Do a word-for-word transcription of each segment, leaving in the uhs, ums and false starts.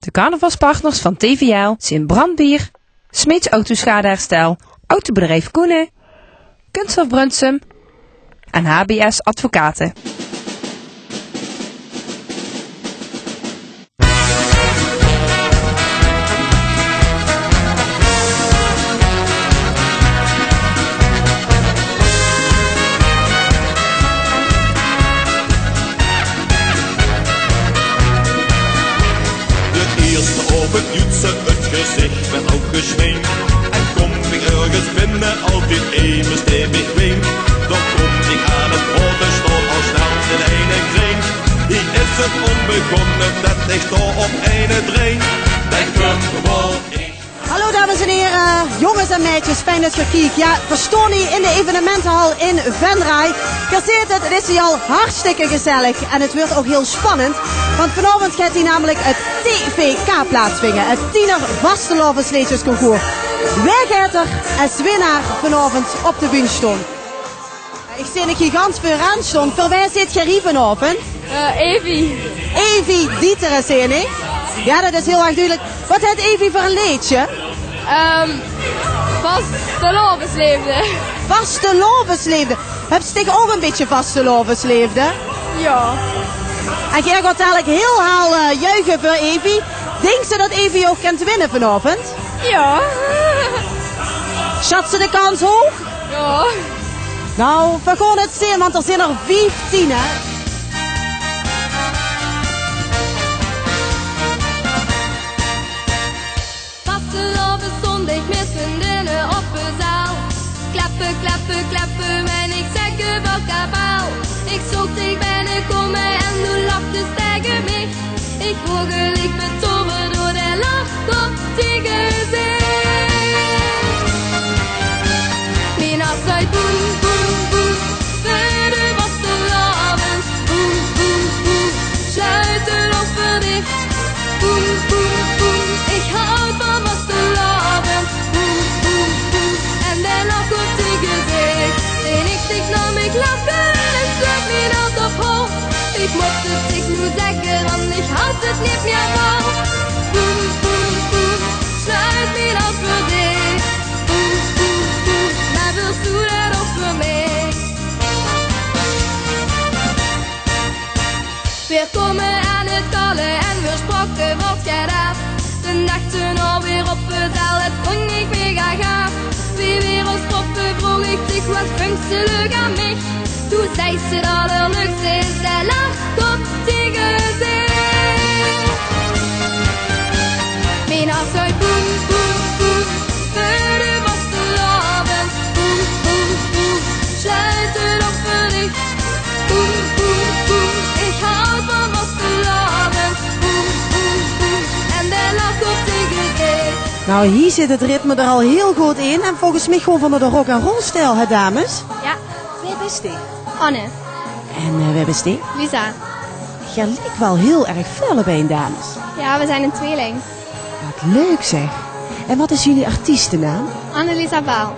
De carnavalspartners van T V L zien Brand Bier, Smeets Autoschadeherstel, Autobedrijf Koenen, Kunststof Brunssum en H B S Advocaten. De ierste aovend juut ze 't gezich, bin ouch gesjmink. En kom ich örges binne, altied emes dae mich wink. Dan kom ich aan 't praote, sjtaon al snel in eine krink. Hie is 't aon begonne, det ich dao op eine drink. Det kump waal. Hallo dames en heren, jongens en meidjes, fijn det geer kiek. Jao, veer sjtaon hie in de evenementenhal in Venray. Geer zeet 't, 't is hie al hartstikke gezellig en 't weurt ouch hiel spannend, want vanaovend geit hie namelik 't T V K plaatsvinje, 't Tiener Vastelaovesleedjesconcours. Wae geit d'r es winnaar vanaovend op de bühne sjtaon? Ich zeen 'ne gigant veuraan sjtaon. Veur wae zeet geer hie vanaovend? Eh, Evie. Evie Dieteren, zeen ich. Jao, det is hiel erg dudelik. Waat haet Evie veur ein leedje? Ehm, vastelaovesleefde. Vastelaovesleefde. Höbs dich ouch ein bietje vastelaovesleefde? Jao. En geer gaot dalik hiel hel, eh, juiche veur Evie. Dinks se det Evie ouch kint winne vanaovend? Jao. Sjats se de kans hoog? Jao. Nou, veer gaon 't zeen, want d'r zeen d'r vieftien, hè. Vastelaoveszóndig mit vriendinne op de zaal. Kleppe, kleppe, kleppe, en ich zègk: "Wat kabaal." Ich zoog dich binnekomme en doe lachs se taenge mich. Ich waor geliek betoverd door de lach op dien gezich. Mien hart zag boem, boem, boem, veur de vastelaovend. Boem, boem, boem, sjluit de oge dich. Boem, boem, boem, ich haoj van vastelaovend. Boem, boem, boem, en de lach op dien gezich. Zeen ich dich nao mich lache en sjluit mien hart op hol. Ich mós 't dich noe zègke, want ich haoj 't neet mieë vol. Boem, boem, boem, sjluit mien hart veur dich. Boem, boem, boem, mer wils doe det ouch veur mich? Veer kómme aan 't kalle en veer sjpraoke waat geer daat. Den daag daonao weer op de zaal, det vónj ich mega gaaf. Wie veer ós sjtroppe, vroog ich dich: "Waat vónjs se leuk aan mich?" Doe zeis: "'t Allerleukste is de lach op dien gezich." Mien hart zag boem, boem, boem, veur de vastelaovend. Boem, boem, boem, sjluit de oge dich. Boem, boem, boem, ich haoj van vastelaovend. Boem, boem, boem, en de lach op dien gezich. Nou, hie zit 't ritme d'r al hiel good in en volges mich gewoon van de rock-'n-roll-stijl, hè, dames? Jao. Wae bis dich? Anne. En, eh, wae bis dich? Lisa. Geer liek waal hiel erg väöl op ein, dames. Jao, we zijn een tweeling. Wat leuk, zeg. En wat is jullie artiestennaam? Annelisa Baal.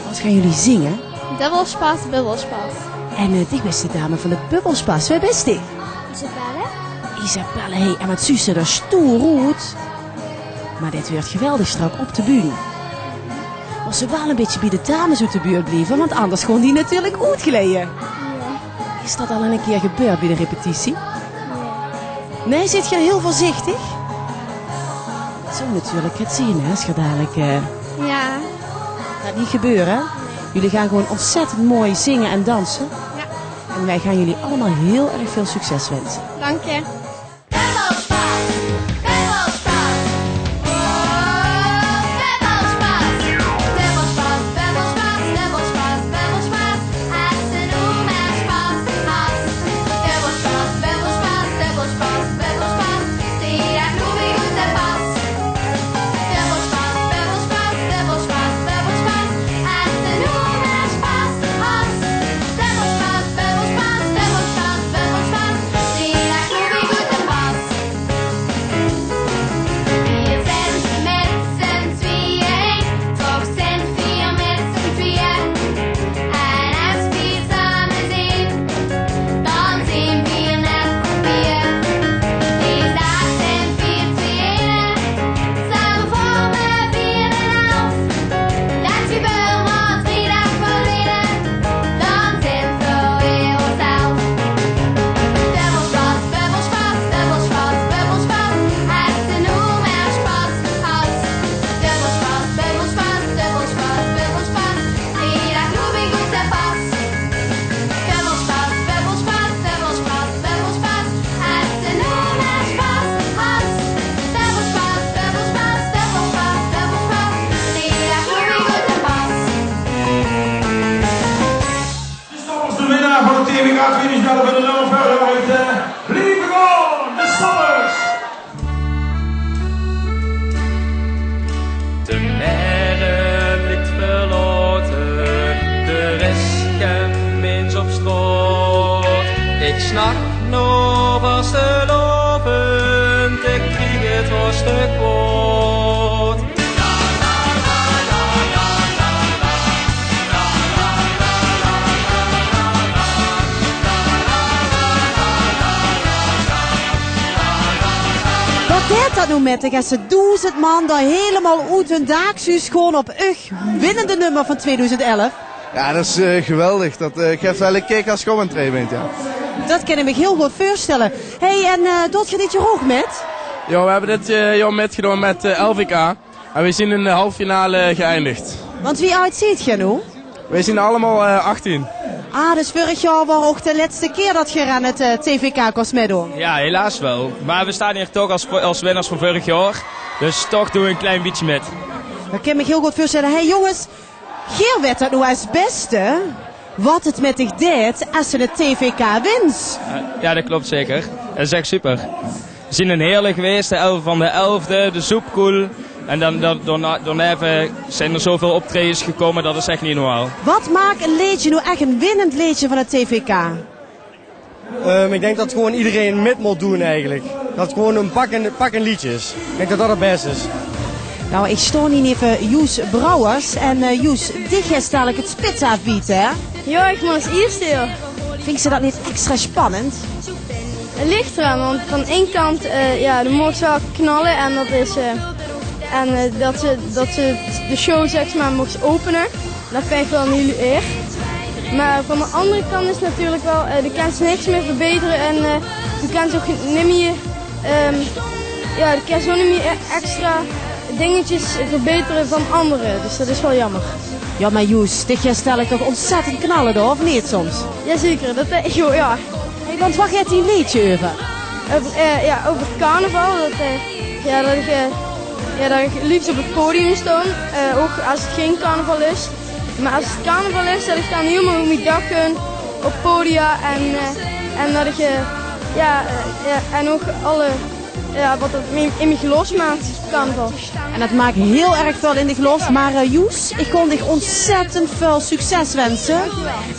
Wat gaan jullie zingen? Dubbelspas, bubbelspas. En, eh, dich bis de dame van de Bubbelspas. Wae bis dich? Isabelle. Isabelle, hey, en wat zuus se d'r stoer oet. Mer dit weurt geweldig sjtrak op de bühne. Mós se waal ein bietje bie de dames oet de buurt blieve, want anders gaon die natuurlik oetgleie. Jao. Is dat al ein kier gebeurd bie de repetitie? Jao. Nae, zeet geer hiel veurzichtig? Zoe natuurlik, 't zeen, hè, es geer dalik, eh, Jao. Gaat niet gebeuren, hè? Jullie gaan gewoon ontzettend mooi zingen en dansen. Jao. En wij gaan jullie allemaal heel erg veel succes wensen. Dank je. Bubbelspas, bubbelspas. Oh, bubbelspas. Bubbelspas, bubbelspas, bubbelspas, bubbelspas. Has de noe mer spas, has. Bubbelspas, bubbelspas, bubbelspas, bubbelspas. Drie daag loop ich oet de pas. Bubbelspas, bubbelspas, bubbelspas, bubbelspas. Has de noe mer spas, has. Bubbelspas, bubbelspas, bubbelspas, bubbelspas. Drie daag loop ich We gaan finish naar de nummer vijf, de Blieve Gaon, de Stammers. De Merre ligt verlaten, de rest kent mens op straat. Ik snap nog vastelaovend, ik krijg het hartstikke kwaad. Wat deit dat noe mit dich, es se doezend man dao hielemaol oet hun daak zuus gaon op eur winnende nummer van tweedoezend elf? Ja, dat is eh, geweldig. Dat eh, geeft wel een kick als je op een trein bent, ja. Dat kan ik me heel goed voorstellen. Hey, en eh doot geer dit jaor ouch mit? Ja, we hebben dit eh, jaar mitgedaan met eh, L V K. En we zijn in de halve finale geëindigd. Want wie aad zeet geer noe? Wij zijn allemaal eh, achttien. Ah, dus veurig jaor waor ouch de lètste kier dat geer aan het eh, T V K kós mitdoon. Ja, helaas wel. Maar we staan hier toch als, als winnaars van vorig jaar. Dus toch doen we een klein beetje met. Dat kan ik me heel goed voorstellen. Hey jonges, geer wet dat noe es beste, wat het mit dich deit es se het T V K wins. Ja, dat klopt zeker. Dat is echt super. We zien een heerlijk geweest, de elf van de elfde, de Zoepkoel. En dan, dan, daarna, daarna zijn er zoveel optredens gekomen, dat is echt niet normaal. Wat maakt een leedje noe echt een winnend leedje van het T V K? Ehm, ik denk dat gewoon iedereen met moet doen eigenlijk. Dat het gewoon een pakkend, pakkend liedje is. Ik denk dat dat het beste is. Nou, ik stoon hie neve Joes Brouwers. En eh, Joes, dich geis dalik het spits aafbiete, hè? Ja, ik mag als eerste, joh. Vindt ze dat niet extra spannend? Het ligt eraan, want van één kant, eh, ja, dan mocht ze wel knallen en dat is, eh, en eh, dat, ze, dat ze de show, zeg maar, mocht openen. Dat vind ik wel een hele eer. Maar van de andere kant is natuurlijk wel, eh de kan ze niks meer verbeteren en eh de kan ze ook niet meer, ehm, ja, de kan zo niet meer e- extra dingetjes verbeteren van anderen. Dus dat is wel jammer. Ja, maar Joes, dich geis dalik toch ontzettend knallen, of niet soms? Jazeker, dat, eh, joh, ja. Hey, want waar gaat die leedje over? Over, eh, ja, over carnaval. Dat, eh, ja, dat ik, eh, ja, dat ik het liefst op het podium stond. Eh, ook als het geen carnaval is. Maar als het carnaval is, dat ik dan helemaal op mijn dak kan op podia. En, eh, en dat ik, eh, ja, eh, ja, en ook alle, ja, wat het in, in mij losmaakt, carnaval. En dat maakt heel erg veel in dich los. Maar eh, Joes, ik kon dich ontzettend veel succes wensen.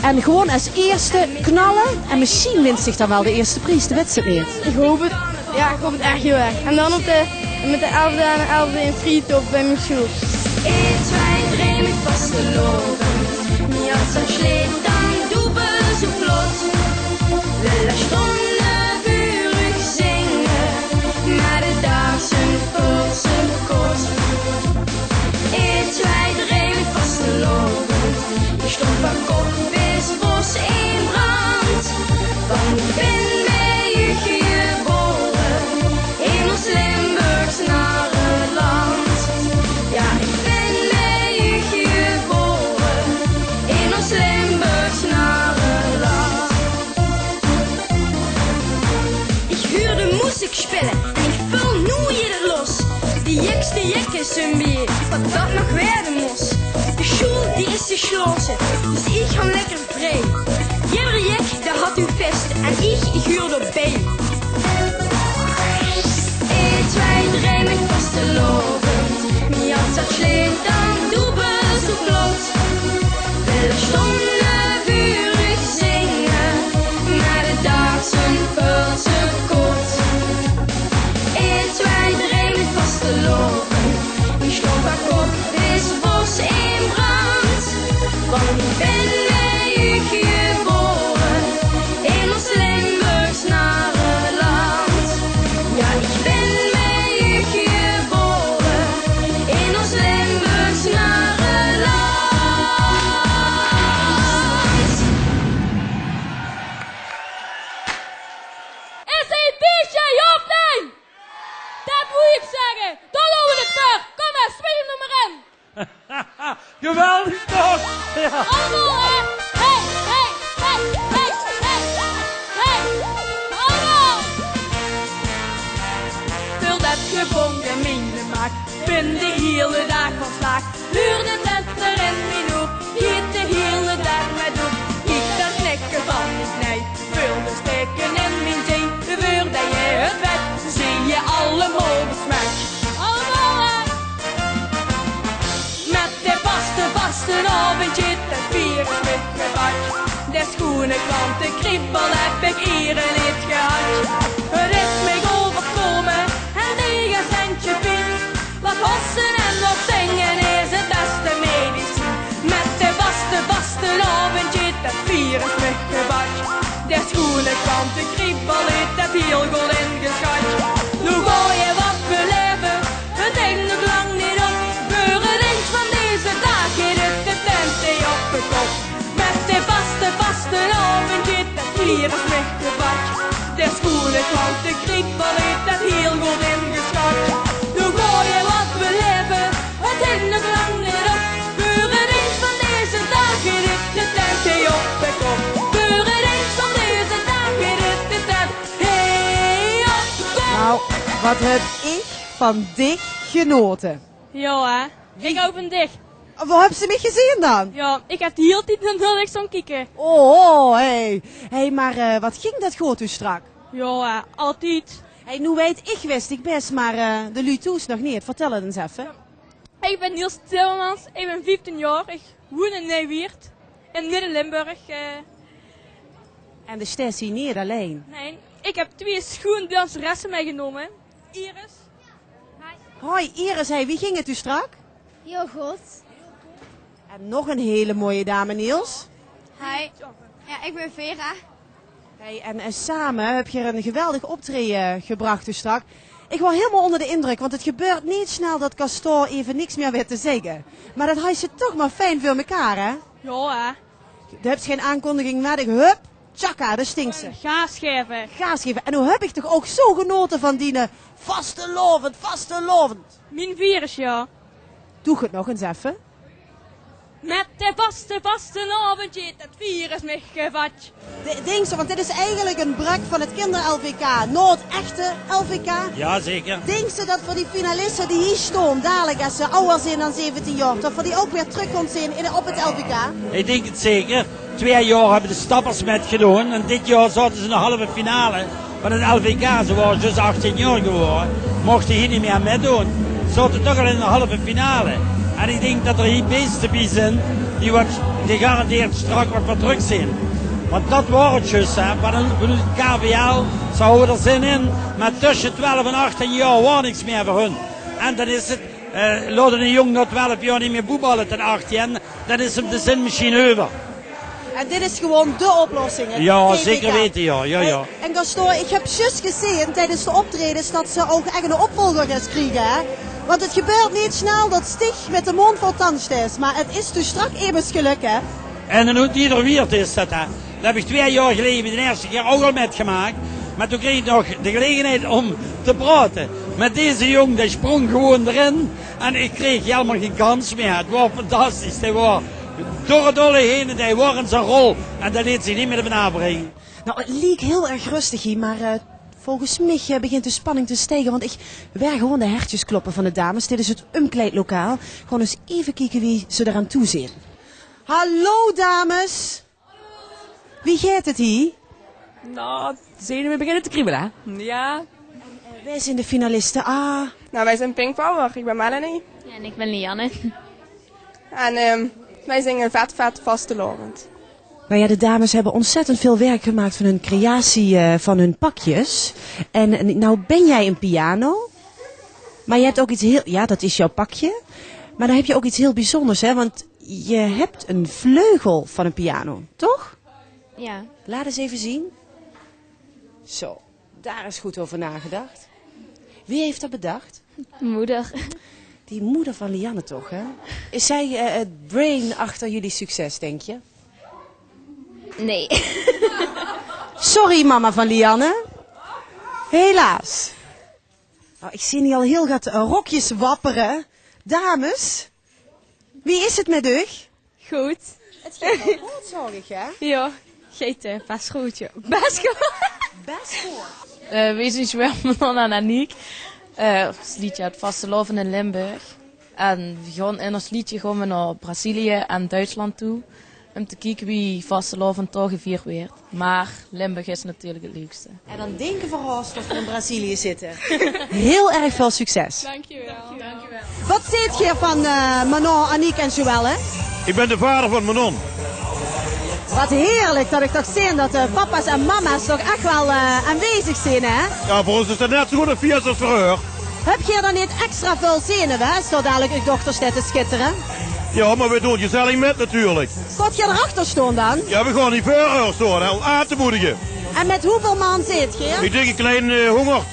En gewoon als eerste knallen. En misschien wint zich dan wel de eerste prijs, de wedstrijd niet. Ik hoop het. Ja, ik hoop het echt heel erg. En dan op de, met de elfde en de elfde in Friet of bij Michiel. Eén, twee, drie, met vastelaovend. Mien hart slaet dan doebel zo vlot. Wille stónge veur uch zinge, maar de daag zien völ te kort. Eén, twee, drie, met vastelaovend. Ik stóng van kop bis vos in brand. Want ik bin bij uch gebore, in ons Limburgs narreland. Ja, ik bin bij uch gebore, in ons Limburgs narreland. Ik huur de moesik spille en ik völ noe jidder los. De jekste jekke zumbi, wat dat nog weerde mos. De sjoel die is geslote, dus ik gaon lekker vrij. Jidder jek, dae hat uch vest en ich, ich huur d'rbij. Eén, twee, drie, mit vastelaovend. Mien hart slaet dan doebel zo vlot. Wille stónge veur uch zinge, maar de daag zien völ te kort. Eén, twee, drie, mit vastelaovend. Ich stóng van kop bis vos in brand. Want ik bin bij uch gebore, in ons Limburgs narreland. Ja, ik bin bij uch gebore, in ons Limburgs narreland. Is 't D J of nee? Dat wou ik zegge. Dan laote we 't veur. Kom maar, speel 'm nog maar in. Geweldig toch? Ja. Allemaol, hè? Hey, hey, hey, hey, hey, hey. Allemaol. Veurdat ge bónge miene maak, bin de hiele daag van slaag. Huur de tetter in mien hoek, giet de hiele daag met doek. Ik kan knikke van ik De sjoene klant, de kriebel, heb ik hier een leed gehad. Het is mij overkomen en negen centje pien. Wat hossen en wat zingen is het beste medicijn. Met de vaste, vastelavondje, dat virus me gevat. De sjoene klant, de kriebel, het heel goed ingeschat. Nu ga je wat beleven, het hing nog lang niet op. Beuren eens van deze dagen, het de tent op de kop. Met de vaste, vastelavondje, dat virus me gevat. De sjoene klant, de kriebel, het heel goed ingeschat. Nu ga je wat beleven, het hing nog lang niet op. Beuren eens van deze dagen, het de tent op de kop. Beuren eens van deze dagen, het de tent, hey, op de kop. Nou, wat heb ik van dich genoten. Ja, hè? Ik ook van dich. Wo höbs se mich gezeen dan? Ja, ik heb de hele tijd naar dich staan kijken. Oh, hey. Hey, maar eh, wat ging dat good toen strak? Ja, hè, altijd. Hey, noe weit ich wis dich bès, maar eh, de luuj thoes nog neet. Vertel het ens effe. Ik ben Niels Timmermans, ik ben vieftien jaar, ik woon in Nijwieërt, in Midden-Limburg. Eh. En de stessie neet allein. Nee, ik heb twee schoen danseressen meegenomen. Iris. Hoi Iris, hey, wie ging het toen strak? Heel goed. En nog een hele mooie dame, Niels. Hi. Ja, ik ben Vera. Hey, en eh, samen heb je een geweldig optreden gebracht toen strak. Ik was helemaal onder de indruk, want het gebeurt niet snel dat Gaston even niks meer weet te zeggen. Maar dat had je toch maar fijn voor elkaar, hè? Ja, hè? Je hebt geen aankondiging nodig. Hup, tjaka, daar stinkt ze. Gaas geven. Gaas geven. En hoe heb ik toch ook zo genoten van die eh, vastelovend, vastelovend. Mijn virus, ja. Doe het nog eens even. Met de vaste, vastelavondje, dat virus me gevat. De- Dinks se, want dit is eigenlijk een brak van het kinder-L V K, nooit echte L V K. Jazeker. Dinks se dat voor die finalisten die hier staan, dadelijk als ze ouder zijn dan zeventien jaar, dat voor die ook weer terugkomt zijn in, op het L V K? Ik denk het zeker. Twee jaar hebben de stappers metgedaan en dit jaar zaten ze in de halve finale van het L V K. Ze waren juist achttien jaar geworden, mochten hier niet meer metdoen. Ze zaten toch al in de halve finale. En ik denk dat er hier beesten bij zijn die wat gegarandeerd strak wat voor terug zijn. Want dat was het juist, hè. Wat een, een K V L, ze houden er zin in. Maar tussen twaalf en achttien jaar was niks meer voor hun. En dan is het, eh, laten een jong na twaalf jaar niet meer voetballen ten achttien, dan is hem de zin misschien over. En dit is gewoon de oplossing. Het Ja, T V K. zeker weten, ja. Ja, ja. Hey, en Gaston, ik heb juist gezien tijdens de optredens dat ze ook echt een opvolger gaan krijgen, hè? Want het gebeurt niet snel dat Stig met de mond vol tand is, maar het is toen strak immers gelukt, hè? En dan hoe die er weer is dat, hè. Dat heb ik twee jaar geleden de eerste keer ook al metgemaakt. Maar toen kreeg ik nog de gelegenheid om te praten met deze jong. Die sprong gewoon erin. En ik kreeg helemaal geen kans meer. Het was fantastisch. Hij was door het dolle heen en hij was in zijn rol. En dat liet zich niet meer van afbrengen. Nou, het leek heel erg rustig hier, maar eh, volgens mij eh, begint de spanning te stijgen. Want ik werk gewoon de hertjes kloppen van de dames. Dit is het omkleedlokaal. Gewoon eens even kijken wie ze eraan toe zijn. Hallo dames! Wie gaat het hier? Nou, de zenuwen beginnen te kriebelen, hè? Ja. Wij zijn de finalisten. Ah, Nou, wij zijn Pink Power. Ik ben Melanie. Ja, en ik ben Lianne. En ehm, wij zingen Vet Vet Vastelovend. Nou ja, de dames hebben ontzettend veel werk gemaakt van hun creatie eh, van hun pakjes. En eh, nou ben jij een piano. Maar je hebt ook iets heel... Ja, dat is jouw pakje. Maar dan heb je ook iets heel bijzonders, hè? Want je hebt een vleugel van een piano, toch? Ja, Laat eens even zien. Zo, daar is goed over nagedacht. Wie heeft dat bedacht? Moeder. Die moeder van Lianne toch, hè? Is zij eh, het brain achter jullie succes, denk je? Nee. Sorry, mama van Lianne. Helaas. Nou, ik zie hier al heel wat eh, rokjes wapperen. Dames, wie is het met u? Goed. Het gaat wel goed, zag ik, hè? Ja, geet eh, best goed, joh. Best goed. Best goed. Eh, weej zien zwaar Manon en Aniek. Eh, ons liedje het Vastelovend in Limburg. En weej gaon in ons liedje gaon weej nao Brazilië en Duitsland toe. Om te kieke wie vastelovend dao gevierd weurt. Maar Limburg is natuurlijk het leukste. En dan denken we haast dat we in Brazilië zitten. Heel erg veel succes. Dankjewel. Wat zegt geer van eh, Manon, Aniek en Joëlle? Ik ben de vader van Manon. Wat heerlijk det ich toch zeen det de papa's en mama's toch ech waal eh, aanwezig zeen, hè? Jao, veur ós is det net zoe good ein fieës es veur häör. Höb geer dan neet extra väöl zenuwe, hè, es dao dalik eur dochter steit te schittere? Jao, mer veer doon gezellig mit natuurlik. Kómp geer d'r achter staon dan? Jao, veer gaon hie veur häör staon, hè, óm aan te moedige. En mit wieväöl man zeet geer? Ich dink ein klein eh, hóngerd.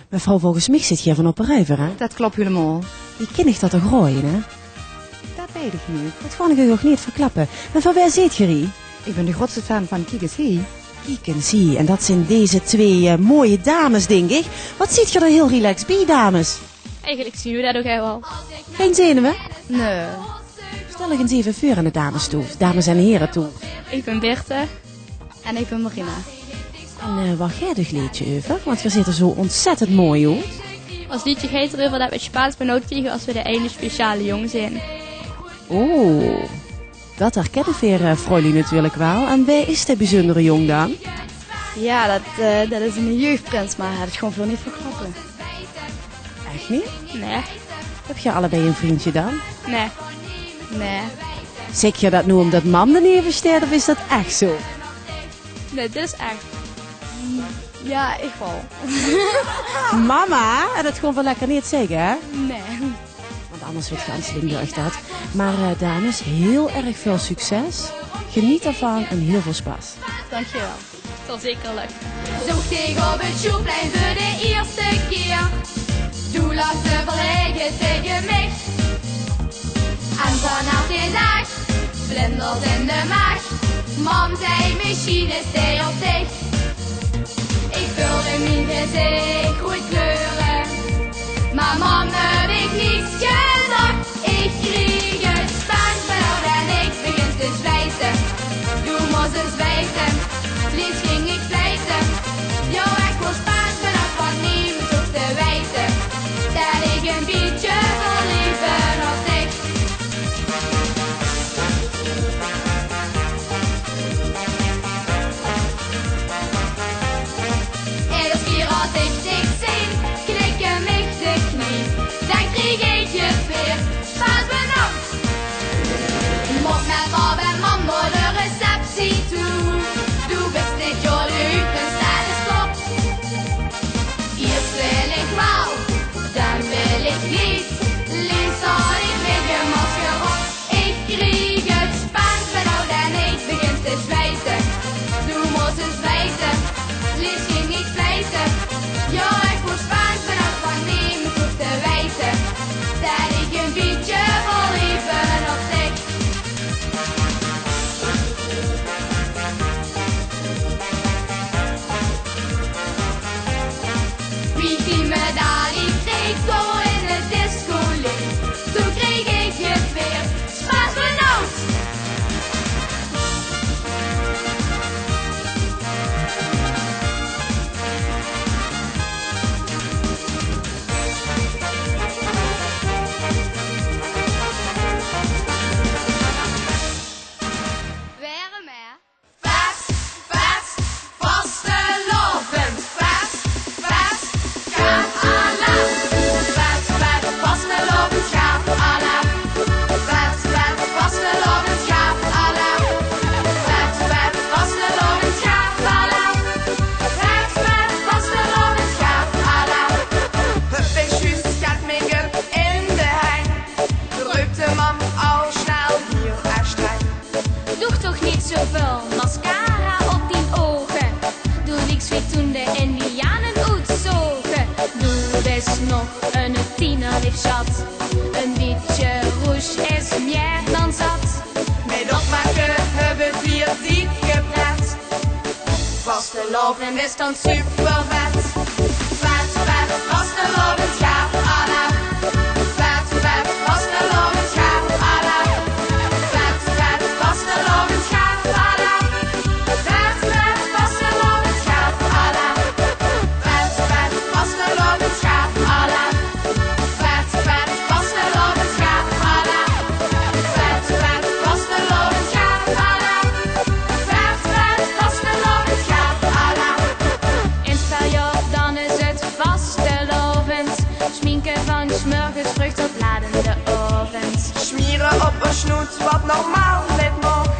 Mevrouw, volges mich zit geer van op de Ruiver, hè? Det klop hielemaol. Wie kin ich det toch raoje, hè? Det weit ich neet. Det gaon ich uch ouch neet verklappe. Mer van wae zeet geer hie? Ich bön de groatste fan van Kiek ins hie. Kiek ins hie, en det zeen deze twee eh, mooie dames, dink ich. Wat zit geer d'r hiel relaxed bie, dames? Eigelik zeen v'r det ouch hiel waal. Gein zenuwe? Nae. Stel uch ins eve veur aan de dames toe, dames en here toe. Ich bön Berthe. En ich bön Marina. En eh, wao geit 't leedje euver? Want geer zeet d'r zoe ontzettend mooi oet. Ós leedje geit d'reuver det v'r 't Spaans benaud kriege es v'r de eine speciale jóng zeen. Oh, det herkinne veer eh, vrouwluuj natuurlik waal. En wae is de bezundere jóng dan? Jao, det eh, det is eine jeugprins, mer det gaon v'r neet verklappe. Ech neet? Nae. Höb geer allebei ein vrundje dan? Nae. Nae. Zèk geer det noe ómdet mam d'rneve steit of is det ech zoe? Nae, dit is ech. Jao, ich waal. Mama, en det gaon v'r lekker neet zègke, hè? Nae. Want anders weit gans Limburg det. Mer eh, dames, hiel erg väöl succes. Geneet d'rvan en hiel väöl spas. Dankjewel. Zal zeker lukke. Zoog dich op 't sjoelplein veur de ierste kier. Doe lachs verlege taenge mich. En vanaaf dae daag vlinders in de maag. Mam zag: mesjien is dae op dich. Ich veulde mien gezich good kleure. Mer mam höb ich niks gezag. Ich krieg 't Spaans benaud en ich begin te zjweite. Doe mós ins weite, lees ging ich fleite. Jao, ich waor Spaans benaud, want nemes hoof te weite det ich ein bietje verleef bön op dich. Eder kier es ich dich zeen, knikke mich de knie. Dan krieg ich 't weer, Spaans benaud. Mót mit pap en mam nao de receptie toe. Doe bis dit jaor de huurprins, det is top. Iers wil ich waal, dan wil ich neet. Lees, haw ich mich ein masker op. Ich krieg 't Spaans benaud en ich begin te zjweite. Doe mós ins weite, lees ging ich fleite. Jao, ich waor Spaans benaud, want nemes hoof te weite det ich ein bietje verleef bön op dich. Wie ich die medaille kreeg, dao in de disco leep, toen kreeg ich 't weer, Spaans benaud. Werm, hè? Vet, vet, vastelaovend. Vet, vet, gaaf alaaf. Vet, vet, vastelaovend, gaaf alaaf. Vet, vet, vastelaovend, gaaf alaaf. Vet, vet, vastelaovend, gaaf alaaf. Vet, vet, vastelaovend, gaaf alaaf. Hup, en zjus, 't geit mich up in de heng. Roop de mam al snel hiel erg streng. Doog toch neet zoväöl mascara op dien ouge. Doe lieks wie toen de Indiane oetzoge. Doe bis nog eine tiener, leef sjat. Ein bietje rouge is mier dan zat. Mit opmake höbbe veer dich gepret. Vastelaovend is dan supervet. Vet, vet, vastelaovend, gaaf alaaf. Vet, vet, vastelaovend, gaaf alaaf. Vet, vet, vastelaovend, gaaf alaaf. Vet, vet, vastelaovend, gaaf alaaf. Vet, vet, vastelaovend, gaaf alaaf. Vet, vet, vastelaovend, gaaf alaaf. Vet, vet, vastelaovend, gaaf alaaf. Vet, vet, vastelaovend, gaaf alaaf. In 't verjaor, dan is 't vastelaovend. Sjminke van 's mörges vreug tot laat in de aovend. Sjmiere op 'n snoet wat normaal neet maag.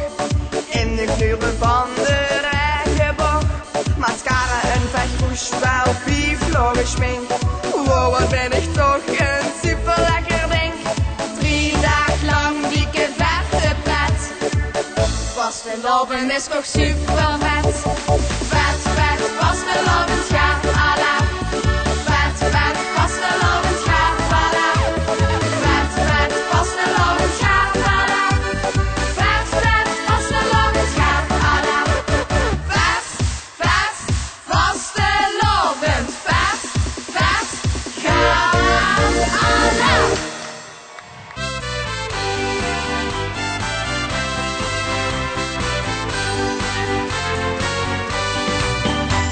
En is toch super vet. Vet, vet, vastelaovend, gaaf, alaaf. Vet, vet, vastelaovend, gaaf, alaaf. Vet, vet, vastelaovend, gaaf, alaaf. Vet, vet, vastelaovend, gaaf, alaaf. Vet, vet, vastelaovend, vet, vet, gaaf, alaaf.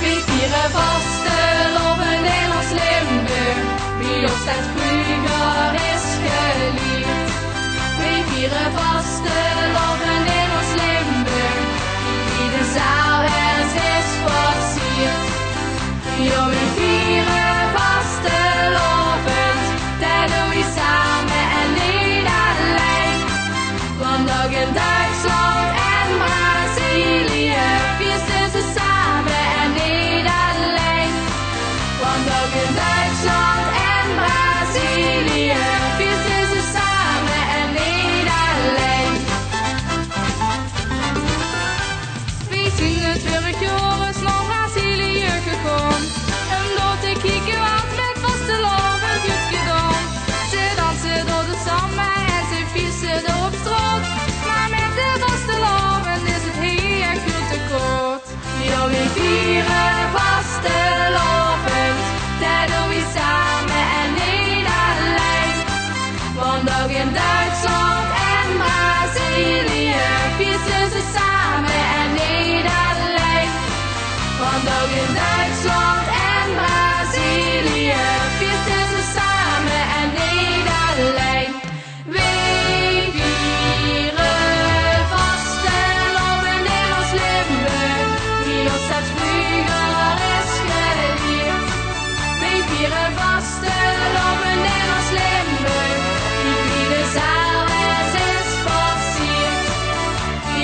Weej viere vastelaovend in ós Limburg, wie ós det vreuger is gelierd. Weej viere vastelaovend in ós Limburg, wie de zaal is, is versierd. Jao, weej viere vastelaovend, det doon weej same en neet allein. Want ouch in Duitsland en Brazilië viere ze same en neet allein. Want ouch in Duitsland en Brazilië viere ze same en neet allein. Weej zien 't veurig jaor ins nao Brazilië gegange, um dao te kieke wat mit vastelaovend wuuert gedaon. Ze danse dao de samba en ze fiese dao op straot, mer mit de vastelaovend is 't hie ech väöl te kort. Jao, weej viere vastelaovend, det doon weej same en neet allein. Want ouch in Duitsland en Brazilië viere ze same en neet allein. Want ouch in Duitsland en Brazilië viere ze same en neet allein. Weej viere vastelaovend in ós Limburg, wie ós det vreuger is gelierd. Weej viere vastelaovend in ós Limburg, wie de zaal is, is versierd.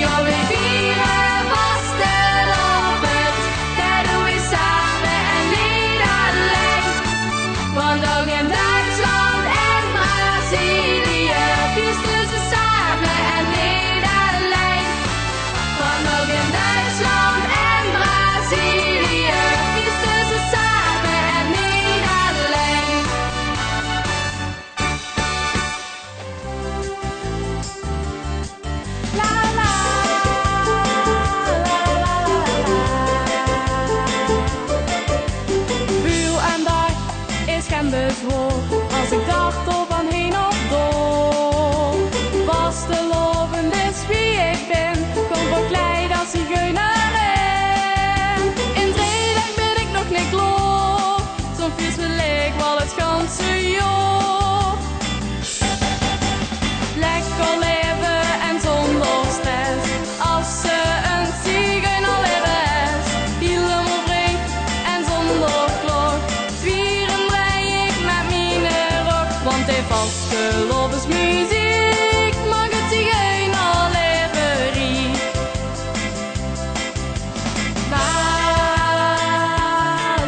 Jao, weej viere vastelaovend, det doon weej same en neet allein. Want ouch in Duitsland en Brazilië viere ze same en neet allein. Want ouch in Duitsland en Brazilië viere ze same en neet allein. La, la, la, la, la, la. Väöl aandacht is gein bezwaor, as ich dao toch aan heen of door. Vastelaovend is wie ich bin, kom verkleid as zigeunerin. In drie daag bin ich nog neet klaor, zoe'n fees wil ich waal 't ganse jaor. Lekker laeve en zónger stress. As se ein zigeunerlaeve hes, hielemaol vrie en zónger klok. Zwiere brei ich mit miene rok, want de vastelaovesmeziek maak 't zigeunerlaeve riek. La,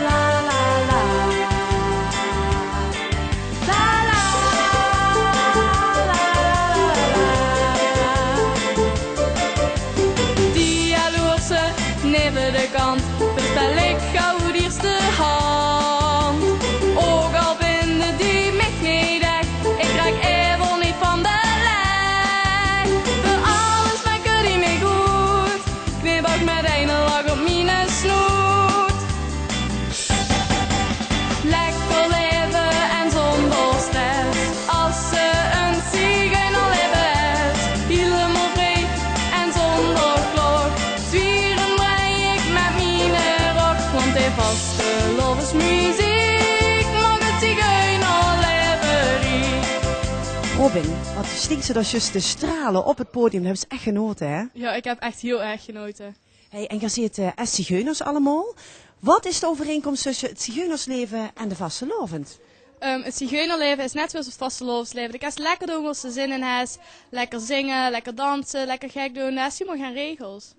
la, la, la. La, la, la, la, la. Die jaloerse naeve de kant, verstel ich gauw oet ierste hand. Ouch al vinje die mich neet ech, ich raak aevel neet van de lèk. Veur alles make die mich good. Knipoog mit eine lach op miene snoet. Lekker laeve en zónger stress. As se ein zigeunerlaeve hes, hielemaol vrie en zónger klok. Zwiere brei ich mit miene rok, want de vastelaovesmeziek maak 't zigeunerlaeve riek. Robin, wat stinks se dao zjus te strale op 't podium. Höbs se ech genaote, hè? Jao, ich höb ech hiel erg genaote. Hey, en geer zeet, eh, es zigeuners allemaol. Wat is de euvereinkóms tösse 't zigeunerslaeve en de vastelaovend? Ehm, 't zigeunerlaeve is net zoeas 't vastelaoveslaeve. Doe kins lekker doon waat se zin in hes. Lekker zinge, lekker danse, lekker gek doon. Doe hes hielemaol gein regels.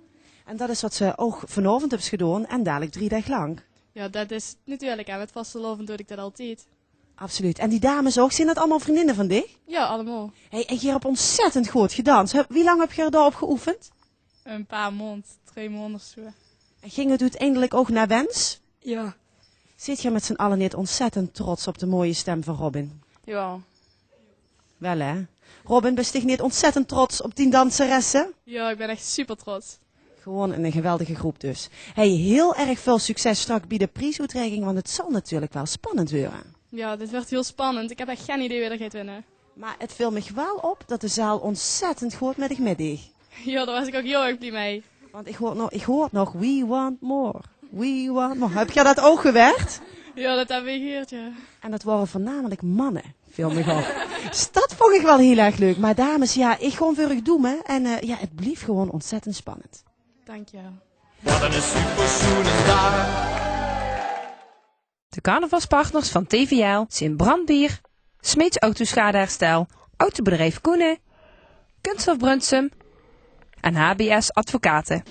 En dat is wat se ouch vanaovend höbs gedaon en dalik drie daag lank. Jao, dat is natuurlik, hè. Mit vastelaovend doon ich dat altied. Absoluut. En die dames ouch, zeen dat allemaol vriendinne van dich? Jao, allemaol. Hey, en geer höb ontzettend good gedans. Höb, wie lang höb geer dao op geoefend? Ein paar maond, drei maond of zo. En ging het oeteindelik ouch nao wens? Jao. Zeet geer mit zien alle neet ontzettend trots op de mooie stem van Robin? Jao. Wel hè? Robin, bis dich neet ontzettend trots op dien danseresse? Jao, ich bin ech super trots. Gewoon ein geweldige groep dus. Hey, hiel erg väöl succes straks bie de priesoetreiking, want het zal natuurlik wel spannend weure. Jao, dit wuuert hiel spannend. Ich höb ech gein idee wae d'r geit winne. Maar het veel mich wel op dat de zaal ontzettend good mit dich mitdeeg. Jao, dao waas ich ouch hiel erg blie mei. Want ich hoor nog, ich hoor nog: "We want more. We want more." Höb geer dat ouch gehuurd? Jao, dat höb ich gehuurd, jao. En dat wore veurnamelik manne, veel mich op. Dus dat vong ich wel hiel erg leuk. Maar dames, jao, ich gaon veur uch doeme. En eh, jao, het blief gewoon ontzettend spannend. Dank je. Wat een supersjoene dag. De carnavalspartners van T V L zien Brand Bier, Smeets Autoschadeherstel, Autobedrijf Koenen, Kunststof Brunssum en H B S Advocaten.